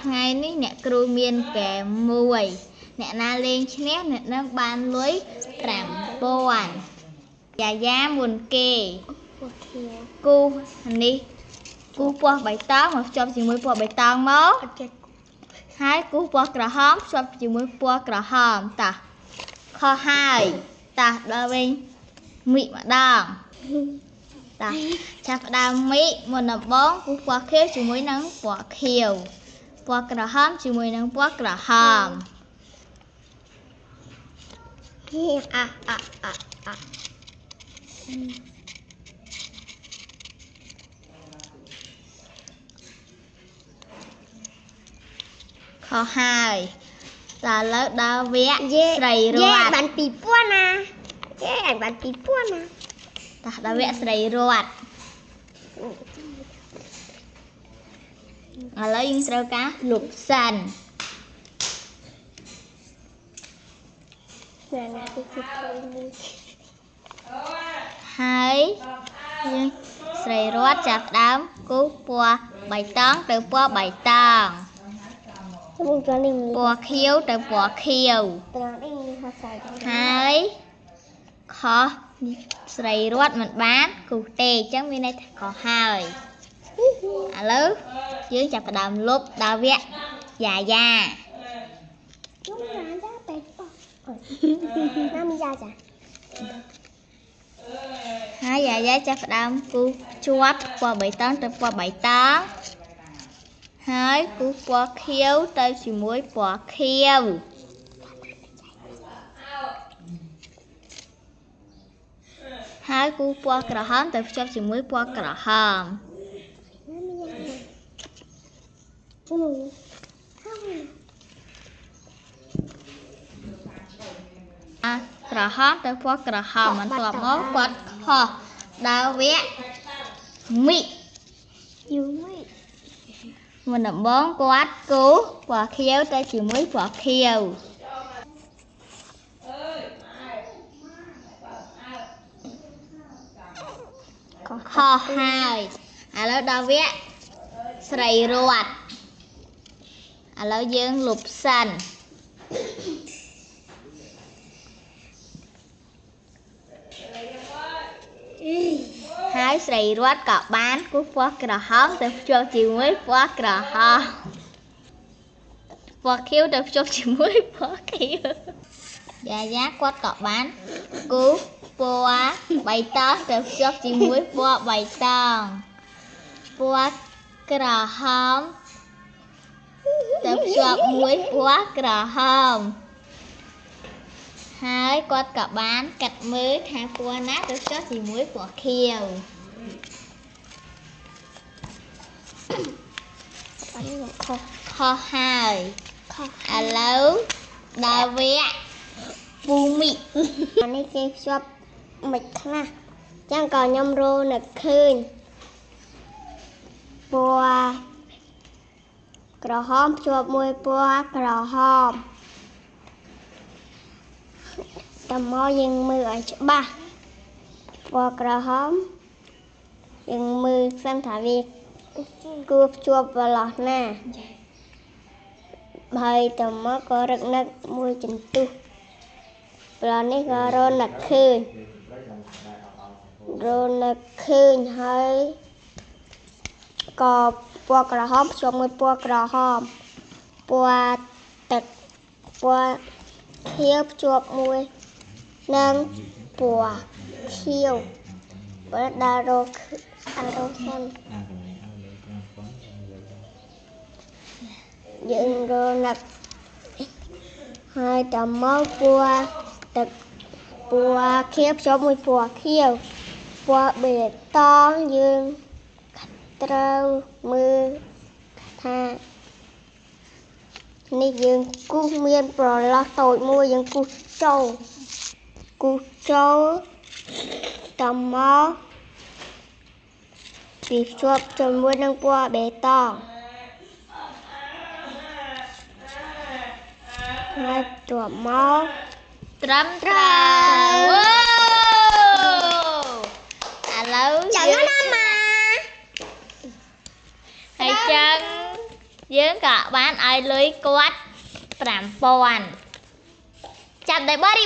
ថ្ងៃនេះអ្នកគ្រូមានហ្គេមមួយអ្នកណាលេងឈ្នះអ្នកនឹងបានលុយ5000យ៉ាយ៉ាមុនគេគូនេះគូពណ៌បៃតងមកភ្ជាប់ជាមួយពណ៌បៃតងមកហើយគូពណ៌ក្រហមភ្ជាប់ជាមួយពណ៌ក្រហមតោះខុសហើយតោះដល់វិញមីម្ដងតោះចាប់ផ្ដើមមីមុនដំបូងគូពណ៌ខៀវជាមួយនឹងពណ៌ខៀវពណ៌ក្រហមជាមួយនឹងពណ៌ក្រហមអាអាអាអាខុសហើយតើឥឡូវដល់វគ្គស្រីរត់បាន2000ណាយេអញបាន2000ណាតោះដល់វគ្គស្រីរត់ឥឡូវយើងត្រូវការលុបសិនណាទីគឺមួយហើយយើងស្រីរត់ចាប់ដើមគូសពណ៌បៃតងទៅពណ៌បៃតងពណ៌ខៀវទៅពណ៌ខៀវហើយខុសស្រីរត់មិនបានគូសទេអញ្ចឹងមានន័យថាខុសហើយឥឡូវយើងចាប់ផ្ដើមលុបដល់វគ្គយ៉ាយ៉ាណាមីយ៉ាចាហើយយ៉ាយ៉ាចាប់ផ្ដើមគូសជាប់ពណ៌បៃតងទៅពណ៌បៃតងហើយគូសពណ៌ខៀវទៅជាមួយពណ៌ខៀវហើយគូសពណ៌ក្រហមទៅភ្ជាប់ជាមួយពណ៌ក្រហមក្រហមទៅពណ៌ក្រហមបន្ទាប់មកគាត់ខុសដល់វគ្គមីយូមីមុនដំបូងគាត់គូសពណ៌ខៀវទៅជាមួយពណ៌ខៀវខុសហើយឥឡូវដល់វគ្គស្រីរត់ឥឡូវយើងលុបសិនហើយស្រីរត់ក៏បានគូសពណ៌ក្រហមទៅភ្ជាប់ជាមួយពណ៌ក្រហមពណ៌ខៀវទៅភ្ជាប់ជាមួយពណ៌ខៀវយ៉ាយ៉ាគាត់ក៏បានគូសពណ៌បៃតងទៅភ្ជាប់ជាមួយពណ៌បៃតងពណ៌ក្រហមទៅភ្ជាប់មួយពណ៌ក្រហមហើយគាត់ក៏បានកាត់មើលថាពណ៌ណាទៅភ្ជាប់ជាមួយពណ៌ខៀវខុសខុសហើយឥឡូវដល់វគ្គពូមីអានេះគេភ្ជាប់មិនខ្លះចឹងក៏ខ្ញុំរនឹកឃើញពណ៌ក្រហមភ្ជាប់មួយពណ៌ក្រហមតមកយើងមើលឲ្យច្បាស់ពណ៌ក្រហមយើងមើលសិនថាវាគួរភ្ជាប់ប្រឡោះណាហើយតមកក៏រឹកនឹកមួយចន្ទុះប្រឡោះនេះក៏រនឹកឃើញរនឹកឃើញហើយក៏ពណ៌ក្រហមភ្ជាប់មួយពណ៌ក្រហមពណ៌ទឹកពណ៌ខៀវភ្ជាប់មួយនឹងពណ៌ខៀវបើដល់រកអារកសិនយើងរនឹកហើយតមកពណ៌ទឹកពណ៌ខៀវភ្ជាប់មួយពណ៌ខៀវពណ៌បេតងយើងត្រូវមើលថានេះយើងគូសមានប្រឡោះតូចមួយយើងគូសចូលគូសចូលតមកពីភ្ជាប់ជាមួយនឹងពណ៌បេតងហើយតមកត្រឹមត្រូវឥឡូវចាំណាម៉ា ហើយចឹង យើងក៏បានឲ្យលុយគាត់5000ចាប់ដោយបរិ